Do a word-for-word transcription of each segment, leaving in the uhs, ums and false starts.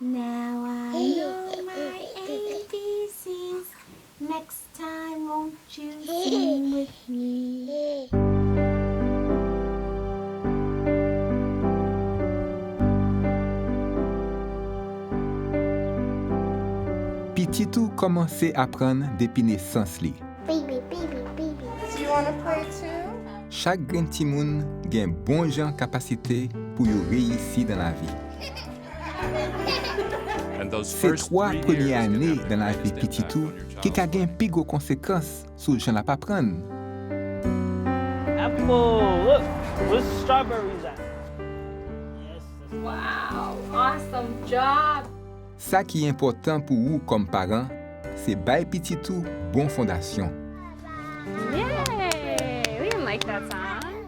Now I know my A B Cs. Next time, won't you sing with me? Pitit ou kòmanse aprann depi nesans li. Baby, baby, baby. Do you wanna play too? Chak grenn timoun gen bon jan kapasite pou yo reyisi nan lavi. Se twa premye ane nan lavi pitit ou ki ka gen pi gwo konsekans sou jan l ap aprann. Apple, look, where's the strawberries at? Yes. Wow, awesome job. Sa ki enpòtan pou ou kòm paran, se bay pitit ou bon fondasyon. Yay! We didn't like that song.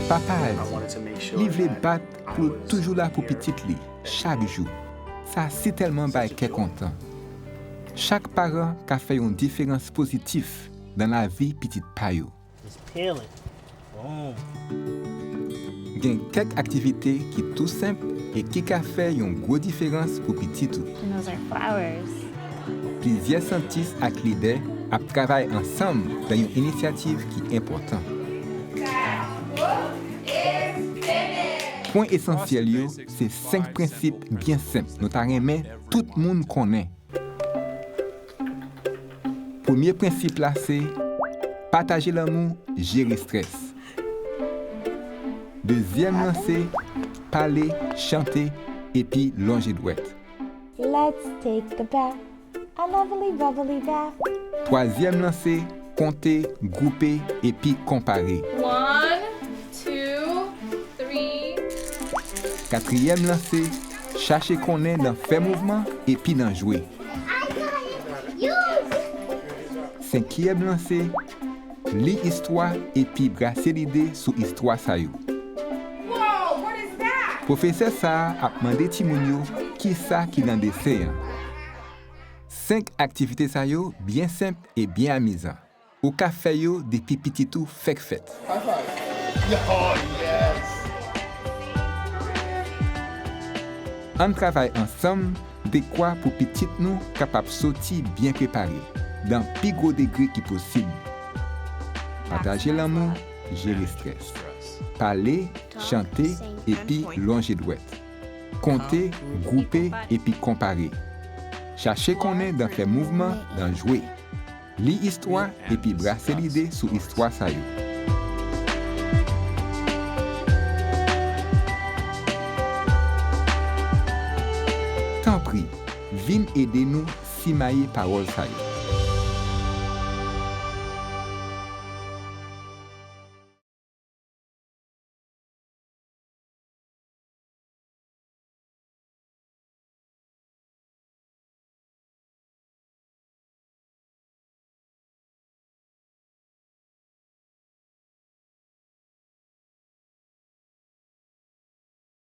Papa a di, li vle bat pou l toujou la pou pitit li, chak jou. Sa sitèlman bay kè kontan. Chak paran ka fè yon diferans pozitif nan lavi pitit pa yo. Just peel it. Boom. Gen kèk aktivite ki tou senp e ki ka fè yon gwo diferans pou pitit ou. And those are flowers. Plizyè syantis ak lidè ap travay ansanm nan yon inisyativ ki enpòtan. Pwen esansyèl yo se senk prensip byen senp nou ta renmen tout moun konnen. Premye prensip la se pataje lanmou, jere estrès. Dezyèm lan se pale, chante, epi lonje dwèt. Let's take a bath, a lovely bubbly bath. Twazyèm lan se konte, gwoupe, epi konpare. One, two, three. Katriyèm lan se chache konnen nan fè mouvman epi nan jwe. Senkyèm lan se li istwa epi brase lide sou istwa sa yo. Pwofesè sa a ap mande timoun yo kisa ki nan desen an. Senk aktivite sa yo byen senp e byen amizan. Ou ka fè yo depi pitit ou fèk fèt. High five. Oh, yes. Ann travay ansanm dekwa pou pitit nou kapab soti byen prepare, nan pi gwo degre ki posib. Pataje lanmou, jere estrès. Pale, chante, epi lonje dwèt. Konte, gwoupe, epi konpare. Chache konnen nan fè mouvman, nan jwe. Li istwa epi brase lide sou istwa sa yo. Tanpri, vin ede nou simaye pawòl sa yo.